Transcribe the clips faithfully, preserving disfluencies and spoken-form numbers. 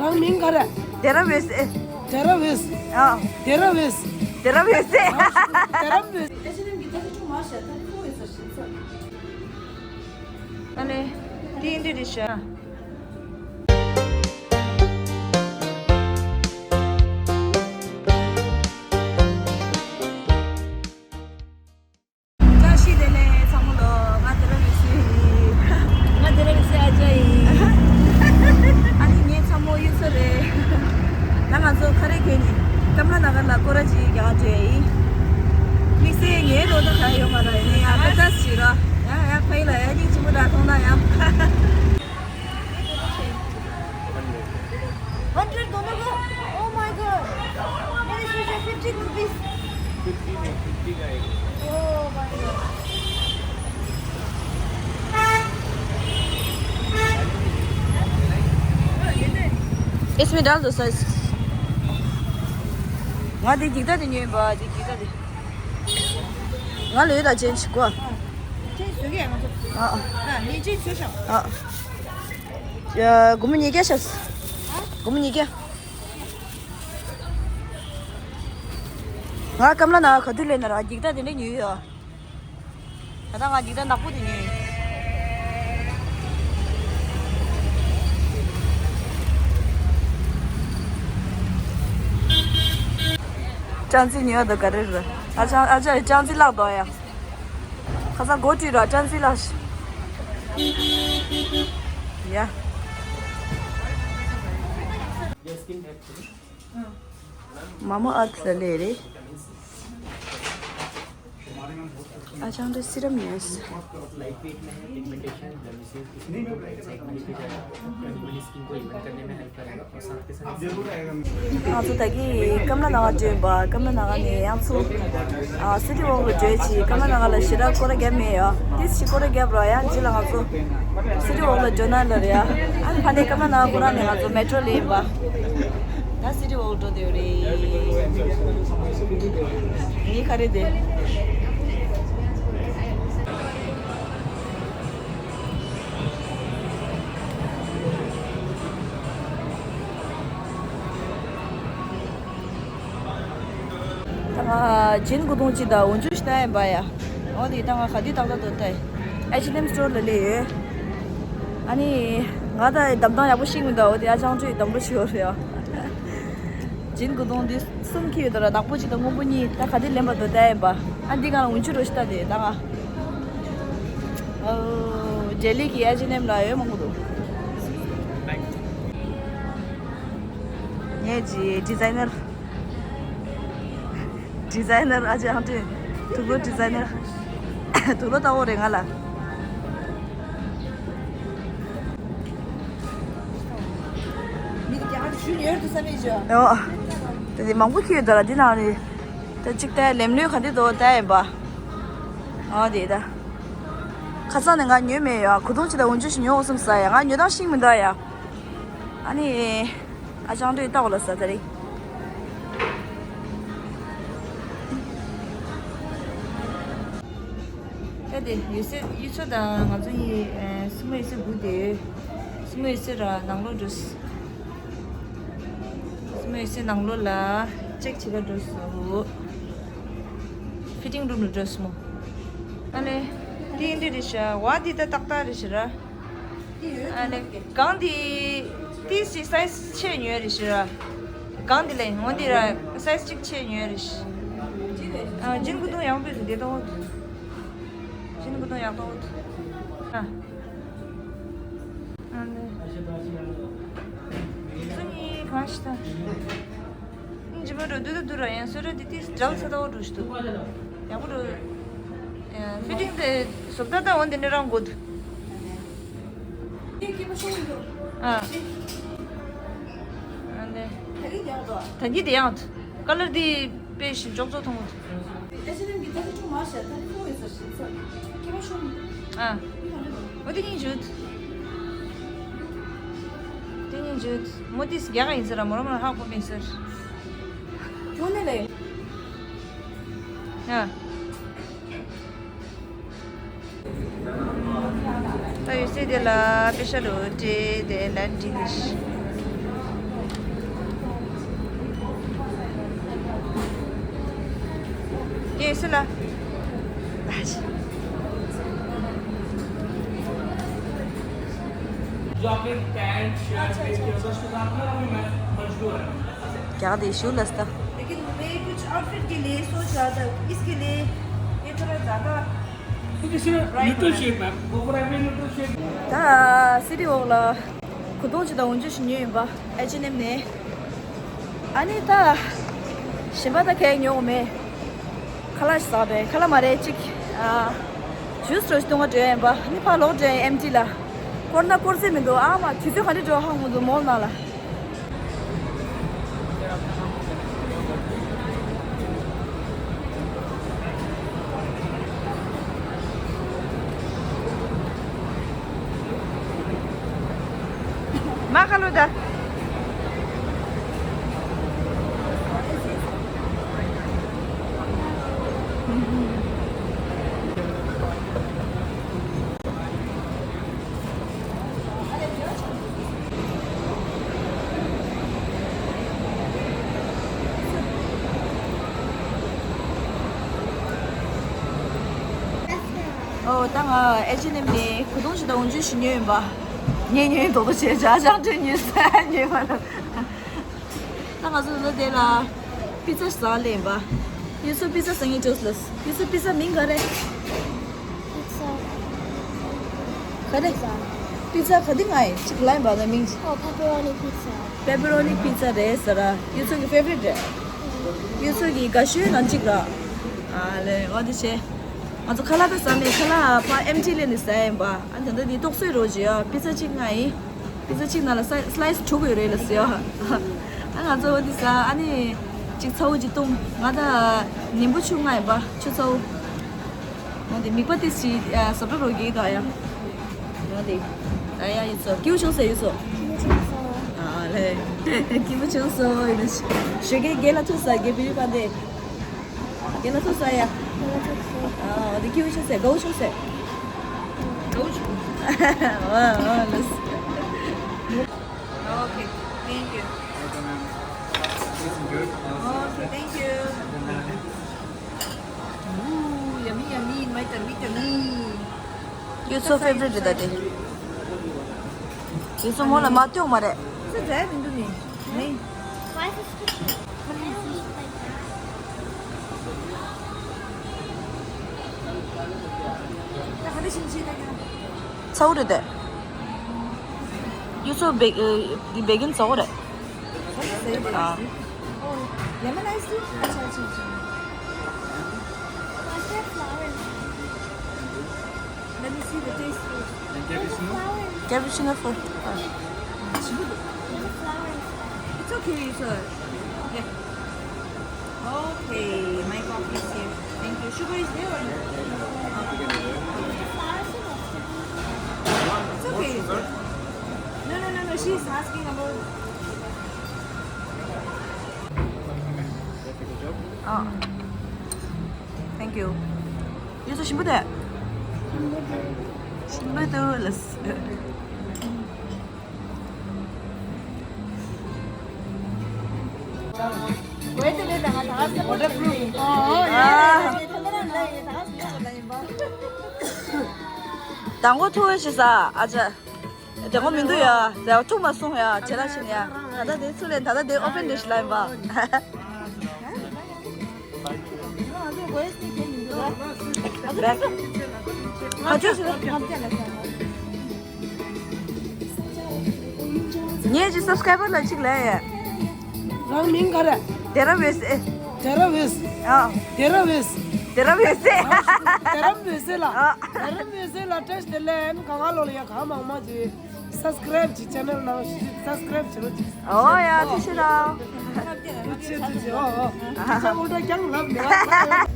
རང་མིང་ག་རེ། དེ་ར་བེ་སེ། དེ་ར་བེ་སེ། ཨ། དེ་ར་བེ་སེ། དེ་ར་བེ་སེ། དེ་ར་བེ་སེ། ཨ་ལེ། དེ་འདི་རེད་ཤག་བཀྲ་ཤིས་བདེ་ལེགས་ཚང་མ་ལོ། ང་དེ་ར་ལི་སི་ཡིན། ང་དེ་ར་ལི་སི་ཨ་ཅག་ཡིན། ཨ་ནི་ངའི་ཚ་མོ་གཡུ་མཚོ་རེད། ད་ང་ཚོ་ཁ་རས་གྱོན་ནས་ཀམ་ལ་ན་གར་ལ་སྐོར་ར་ཅིག་རྒྱག་འགྲོ་ཡ་ཡིན། དམིགས་བསལ་ངའི་ལོ་ད་ག་ཡོད་མ་རེད། ཡིན་ཡང་ཁ་ཚ་ཞིག་ར། ཡ་ཡ་ཕ་ཡི་ལ་ཡ་གཉིས་ཆེན་པོ་ད་མཐོང་ན་ཡང་། Hundred dollar ko? Oh my god! Many special fifty rupees. Fifty में fifty का एक। Oh my god. इसमें डाल दो साइज। ང་འདི་འཇིག་ད་དེ་ཉོས་པ། འདི་འཇིག་ད་དེ། ང་ལོས་ད་ཅན་ཞིག་གོ། ཅན་ཞུ་གི་ང་ཚོ། ཨ་ཨ། ཨ་ངས་ཅན་ཞུ་ཤག་ཨ། ཨ། སྒོར་མོ་ཉིས་བརྒྱ་ཤག་སྒོར་མོ་ཉིས་བརྒྱ། ང་ཀམ་ལ་ན་ག་དུས་སླེབས་ན་ར་འཇིག་ད་དེ་འདྲ་ཉོས་ཡོད། ད་ལྟ་ང་འཇིག་ད་ནག་པོ་དེ་ཉོས་ཡོད། ཅང་ཙི་ཉོས་ཡོད་དོ་ག་རེ་རེད། ཨ་ཅང་ཨ་ཅག་ཅང་ཙི་ལགས་དོ་ཡ། ཁ་སང་སྒོ་བྲིས་ར་ཅང་ཙི་ལགས། ཡ། མ་མོ་ཨར་ལ་ལས་རེད། ཨ་ཅང་དེ་སི་རམ་ཉོས། ང་ཚོ་ད་གིན་ཀམ་ལ་ན་གར་འགྲོ་ཡིན་པ། ཀམ་ལ་ན་གར་ནས་ཡང་ཚུར་ཨ་སི་ཊི་ཝོག་ལ་འགྲོ་ཡ་ཅིག་ཀམ་ལ་ན་གར་ལ་ཞེ་དྲག་སྐོར་ར་བརྒྱབ་མེད་ཡ། ཏིས་ཅིག་སྐོར་ར་བརྒྱབ་ར་ཡ། རྗེས་ལ་ང་ཚོ་སི་ཊི་ཝོག་ལ་འགྲོ་ན་ལ་རེད་ཡ། ཨ་ནི་ཕ་ནས་ཀམ་ལ་ན་གར་ཁོ་རང་ནས་ང་ཚོ་མེ་ཊྲོ་ལ་ཡིན་པ། ད་སི་ཊི་ཝོག་འགྲོ་བསྡད་ཡོད་རེད། ངའི་ཁ་རེད་དེ། ད་ང་ཇིན་གུ་དུང་ཅིག་དང་འོ་འཇུ་ཞིག་ལྟ་ཡིན་པ་ཡ། འོ་དེ་ད་ང་ག་དུས་ཏག་ཏག་ཏུ་ལྟ་ཡིན། ཨེཆ་ཨེན་ཨེམ་སི་ཊོར་ལ་སླེབས་ཡོད། ཨ་ནི་ང་ད་འདམ་སྟངས་ཡག་པོ་ཤེས་མི་འདུག་འོ་དེ་ཨ་ཅང་ཁྲུས་འདམ་པོ་ཞིག་ཡོད་རེད་ཡ། ཇིན་གུ་དུང་འདི་གསུམ་འཁྱེར་ཡོད་དོ་ར། ནག་པོ་གཅིག་དང་སྔོན་པོ་གཉིས། ད་ག་དུས་ལེན་པ་དོ་ལྟ་ཡིན་པ། ཨ་འདི་གང་ལ་འུན་ཆུ་རོ་ཤི་ལྟ་དེ་ད་ང་། ཨོ། ལྡི་ལི་གི་ཨེཆ་ཨེན་ཨེམ་ལ་ཡོད་མང་པོ་འདུག་ངས་ཀྱི་ཌི་ཛའི་ནར། ཌི་ཛའི་ནར་ཨ་ཅེ་ཨང་ཏེ། དུག་ལོག་ཌི་ཛའི་ནར། དུག་ལོག་ལྟ་བོ་རེད་ང་ལ། མི་དེ་རྒྱ་གར་ཞུ་ཡོད་དུ་བསམ་མེད་བྱོས། ཨོ། དེ་དེ་མང་པོ་ཁྱེར་ཡོད་ད་ར། འདི་ནང་རེད། ད་གཅིག་ལྟ་ལེམ་ལོས་ག་འདི་དོ་ལྟ་ཡིན་པ། ཨོ་དེ་ད། ཁ་སང་ནས་ང་ཉོས་མེད་ཡ། གུ་དུང་ཅི་ད་འུན་ཅུ་ཞིག་ཉོ་འོ་བསམ་ས་ཡ། ང་ཉོ་སྟངས་ཤེས་མི་འདུག་ཡ། ཨ་ནི། ཨ་ཅང་དུས་ལྟ་བ་ལ་ས་ད་རེད། ད་དེ་ཡོད་སའི་གཡུ་མཚོ་དང་ང་ཚོ་ཡི་སྲིང་མོ་ཡོད་སའི་སྦུག་དེ། སྲིང་མོ་ཡོད་སའི་ར་ནང་ལོགས་འགྲོ། སྲིང་མོ་ཡོད་སའི་ནང་ལོགས་ལ་ཅེག་བྱེད་ག་འགྲོ་སོང་། ཕི་ཊིང་རུམ་ལ་འགྲོ་སོང་། ཨ་ལེ། དེ་འདི་རེད་ཤག་འོ་དེ་ད་ཏག་ཏག་རེད་ཤག་ར། ཨ་ནི་གང་དེ་ཏིས་ཀྱི་སའི་ཛི་ཆེ་ཉོས་རེད་ཤི་ར། གང་དེ་ལས་འོ་དེ་ར་སའི་ཛི་གཅིག་ཆེ་ཉོས་རེད་ཤི། ཨ་ཇིན་གུ་དུང་ཡག་པོ་འདུག་དེ་ཏོ། ཇིན་གུ་དུང་ཡག་ཏོ། ཨ། ཨ་ནི། སུ་ནི་གང་ཤི་ད། ཇི་མ་འགྲོ་དུ་དུ་དུ་ར་ཡང་སུ་ར་དེ་དེ་འདྲ་བོ་ཚ་ཏོ་འགྲོ་ཤི་དུ། ཡག་པོ་འགྲོ། ཕི་ཊིང་དེ་བཟོ་ལྟ་ད་འོ་དེ་འདྲ་རང་དགོས་དུ། ཨ། ཨ་ནི། ད་གི་དེ་ཡང་། ཀ་ལར་དེ་དཔེ་ཞིམ་ཅོག་ཙོག་མཐོང་གི་འདུག་ཨ། འོ་དེ་གཉིས་བྱོས། དེ་གཉིས་བྱོས། མོ་དེ་རྒྱ་གར་ཡིན་ཟེར་ར། མོ་རང་མ་ཧ་གོ་མེད་ཟེར། ཁྱོད་ནས་ལས། ཨ། ད་ཡོད་སའི་དེ་ལ་པེ་ཤ་རུ་ཏྲེ་དེ་ལན་ཏྲི་དེ་ཤི། सुना। जो आपने पैंट शर्ट देख के बस के साथ ना अभी मैं मजबूर है। क्या दे शू लस्ता? लेकिन मैं कुछ आउटफिट के लिए सोच रहा था, इसके लिए ये थोड़ा ज़्यादा तो किसी ने न्यूट्रल शेप है, वो पूरा न्यूट्रल शेप। ད་སི་ཊི་ཝོག་ལ་གོས་ཐུང་གཅིག་དང་འོ་འཇུ་ཞིག་ཉོས་ཡིན་པ། ཨེཆ་ཨེན་ཨེམ་ནས། ཨ་ནི་ད་གཞན་པ་ད་གས་ཉོ་གི་མེད། ཁ་ལག་ཞིག་ཟ་བས། ཁ་ལག་མ་རེད་ཅིག་ཨ། ཇུས་འདྲ་ཞིག་འཐུང་ག་འགྲོ་ཡ་ཡིན་པ། ཨ་ནི་ཕར་ལོག་འགྲོ་ཡ་ཡིན། ཨེམ་ཊི་ལ། སྐོར་ན་སྐོར་ཚད་མི་འདུག་ཨ་མ་དུས་ཚོད་ག་འདྲ་འགྲོ་ཧ་གོ་མི་འདུག་མོལ་ནང་ལ། མ་ཁ་ལོ་ད། ཨོ་ད་ང་ཨེཆ་ཨེན་ཨེམ་ནས་གོས་ཐུང་ཞིག་དང་འོ་འཇུ་ཞིག་ཉོས་ཡིན་པ། ངས་ཉོས་ཡིན་དོག་དོག་བྱས་ཇ་ཅང་ཏྲེ་ཉོས་ས་ཉོས་པ་ལ། ད་ང་ཚོ་ལོ་དེ་ལ་པི་ཙ་ཟ་ལེན་པ། ཡུ་སུ་པི་ཙ་ཟ་ངེས་ཅོས་ལ། ཡུ་སུ་པི་ཙ་མིང་ག་རེ། Pizza. ག་རེ། Pizza. པི་ཙ་ག་དེ་ང་ཡི་ཅིག་ལ་ཡིན་པ་ན་མིང་། Oh, pepperoni pizza. Pepperoni pizza རེད་ཟེར་ར། ཡུ་སུ་གི་ཕེ་ཝ་རི་ཊི་རེད། ཡུ་སུ་གི་དགའ་ཤོས་ནང་གཅིག་ར། ཨ་ལེ་འོ་དེ་བྱས། ང་ཚོ་ཁ་ལག་པས་ཟ་མེད། ཁ་ལག་ཕ་ཨེམ་ཊི་ལེན་ནས་ཟ་ཡིན་པ། ཨ་ད་ལྟ་འདི་ཏོག་ཙམ་རོ་བྱས་ཡ། པི་ཙ་གཅིག་ང་ཡི། པི་ཙ་གཅིག་ནང་ལ་སི་ལའི་སི་དྲུག་ཡོད་རེད་ལ་ཟེར་ཡ། ཨ་ང་ཚོ་འོ་དེ་ཟ། ཨ་ནི་གཅིག་ཚ་བོ་གཅིག་བཏུང་། ང་ད་ནིམ་བུ་ཆུ་ང་ཡིན་པ། ཆུ་ཚ་བོ། འོ་དེ་མིད་པ་ཏོག་ཙམ་ཟབ་འགྲོ་རོ་གི་ད་ཡ། འོ་དེ། ད་ཡ་ཡིན་ཚོ་སྐྱིད་པོ་བྱུང་ཟེར་ཡིན་ཚོ། ཨ་ལེ། སྐྱིད་པོ་བྱུང་སོང་ཡིན། ཞོགས་ཀས་རྒན་ལགས་ཐུག་ས། རྒན་བི་བི་པ་འདི། རྒན་ལགས་ཐུག་ས་ཡ། ཨ་འདི་སྐྱིད་པོ་བྱུང་ཟེར། དགའ་བོ་བྱུང་ཟེར། དགའ་བོ་བྱུང་། ཨ་ཨ་ལགས། Okay, thank you. Okay, thank you. Ooh, yummy, yummy, my tummy, tummy. ཡུ་སོ་ཕེ་ཝ་རི་ཊི་རེད་ད་དེ། ཡུ་སོ་མོ་ལ་མ་སྟོན་མ་རེད། ཚེ་ཛའི་མི་འདུག་ནི། ནི། Why is it sticky? What do you mean by that? ཚ་བོ་རེད་དེ། ཡུ་སོ་བེ་ཨ་འདི་བེ་གིན་ཚ་བོ་རེད། ཨ། ལེ་མོན་ཨའི་སི་ཊི། ཨ་ཆ་ཨ་ཆ་ཨ་ཆ། What's that flower? Let me see the taste first. Cappuccino? Cappuccino for. It's okay, it's a, yeah. Okay, my coffee is here. Thank you. Sugar is there or no? It's okay. No, no, no, no. She's asking about. ཨ། Thank you. ཡུ་སོ་ཞིམ་པོ་དེ། ཞིམ་པོ་འདུག་ལགས། དང་པོ་ཐུག་ཤི་ས་ཨ་ཅག་དེ་ངོ་མི་འདུག་ཡ། དེ་ཐུག་མ་སོང་ཡ། བྱེད་ར་ཕྱིན་ཡ། ད་ལྟ་དེ་ཚུར་ལེན། ད་ལྟ་དེ་ཨོ་པན་རེད་ཤི་ལ་ཡིན་པ། ངས་ཀྱི་སབ་སི་ཀ་རའི་བར་ལ་གཅིག་ལས་ཡ། རང་མིང་ག་རེ། དེ་ར་བེ་སེ། དེ་ར་བེ་སེ། ཨ། དེ་ར་བེ་སེ། དེ་ར་བེ་སེ། དེ་ར་བེ་སེ་ལ། ཨ། དེ་ར་བེ་སེ་ལ་བཀྲ་ཤིས་བདེ་ལེགས། ག་ག་ལོ་ལ་ཡ་གང་མང་མང་ཅིག་སབ་སི་ཀ་རའིབ་ཅིག་ཆེ་ནལ་ནང་སབ་སི་ཀ་རའིབ་བྱེད་རོགས་ཅིག་ཨོ་ཡ་ཐུགས་རྗེ་ཆེ་གནང་། ཐུགས་རྗེ་ཆེ། ཨོ་ཨོ། ཨ་ཧ། ཨོ་ད་ཀྱང་ལབ་མེད།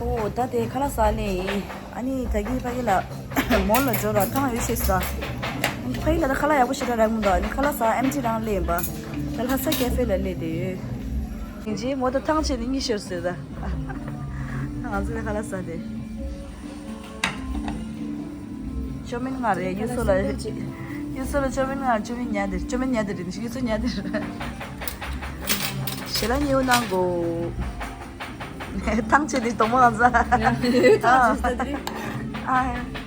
ཨོ་ད་དེ་ཁ་ལག་ཟ་ནས་ཡིན། ཨ་ནི་ད་གིན་ཕ་གི་ལ་མོལ་ལ་འགྲོ་ར་ཐང་ཡོད་ཤེས་ས། ཕ་གི་ལ་ད་ཁ་ལག་ཡག་པོ་ཞེ་དྲག་རག་མི་འདུག་ཨ་ནི་ཁ་ལག་ཟ་ཨེམ་ཊི་རང་སླེབས་པ། ད་ལྷ་ས་ཀེ་ཧྥེ་ལ་སླེབས་བསྡད་ཡོད། ཡིན་གྱི་མོ་ད་ཐང་ཆད་ནས་གཉིད་ཤོར་ཟེར་ད། ང་ཚོ་ད་ཁ་ལག་ཟ་དེ། ཅོ་མིན་ང་རེད། ཡུ་སོ་ལ། ཡུ་སོ་ལ་ཅོ་མིན་ང་། ཅོ་མིན་ཉལ་དེ། ཅོ་མིན་ཉལ་དེ་རེད། ཡུ་སོ་ཉལ་དེ་རེད། ཞེ་ལ་ཉེའུ་གནང་གོ། ཐང་ཆད་དེ་དོ་མོ་ཨ་ཟ། ཐང་ཆད་དེ། ཨ།